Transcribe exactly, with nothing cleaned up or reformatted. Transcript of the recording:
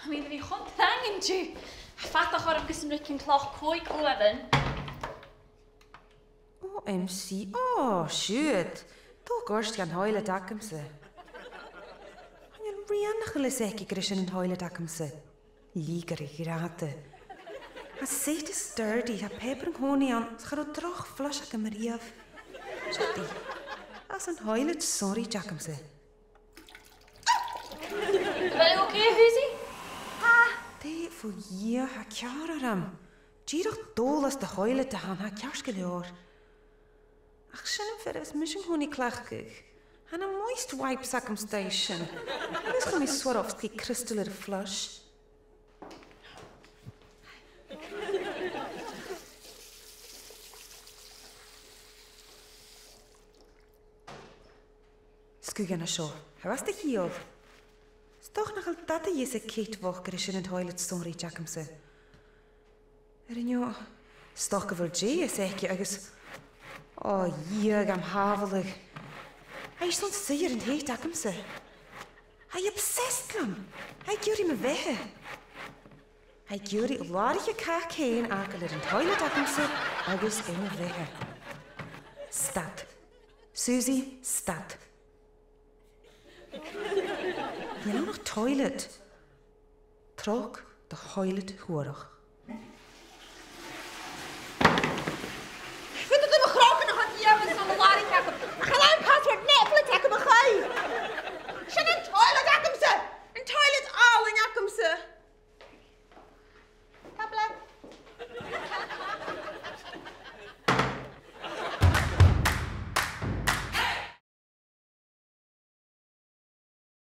Tha mi air a bhith cho trang an-diugh. Tha fadachd orm gus an ruig an cloch còig uairean. O M C, o, siuthad. Tha gort dhan toilet agamsa. Chan eil rian a' chall a' seic gur e sin an toilet agamsa. Lìgear a ghràdh. Tha set a sturdy, tha pàipear-còmhnaidh ann, 's cha robh droch flush agam a-riamh. Siuthad. Tha an toilet sònraichte agamsa. A bheil thu okay, Susie? Tha. Dè fo Dhia tha ceàrr orm? Dìreach dol às do thoilet a th' ann, tha e ceart gu leòr. Ach sin am fear a bhios mise an-còmhnaidh a' cleachdadh. Tha na moist wipes agam a-staigh an sin. Agus chuir mi Swarovski crystal air a' flush. 'S cuideachd an seo, tha e a' ciallachadh. 'S dòcha nach eil dad a dh'fhios aig Kate bhochd gur e sin an toilet sònraichte agamsa. Air neo, 's dòcha gu bheil Jay a' seic e agus, o, Dhia gam shàbhaladh. Tha e airson suidhe air an t-seat agamsa. Tha e obsessed leam. Tha e ag iarraidh mo bheatha. Tha e ag iarraidh làraiche cac fhèin fhàgail air an toilet agamsa agus air mo bheatha. Stad. Susie, stad. Chan eil ann ach toilet. Trobhad do thoilet shuarach.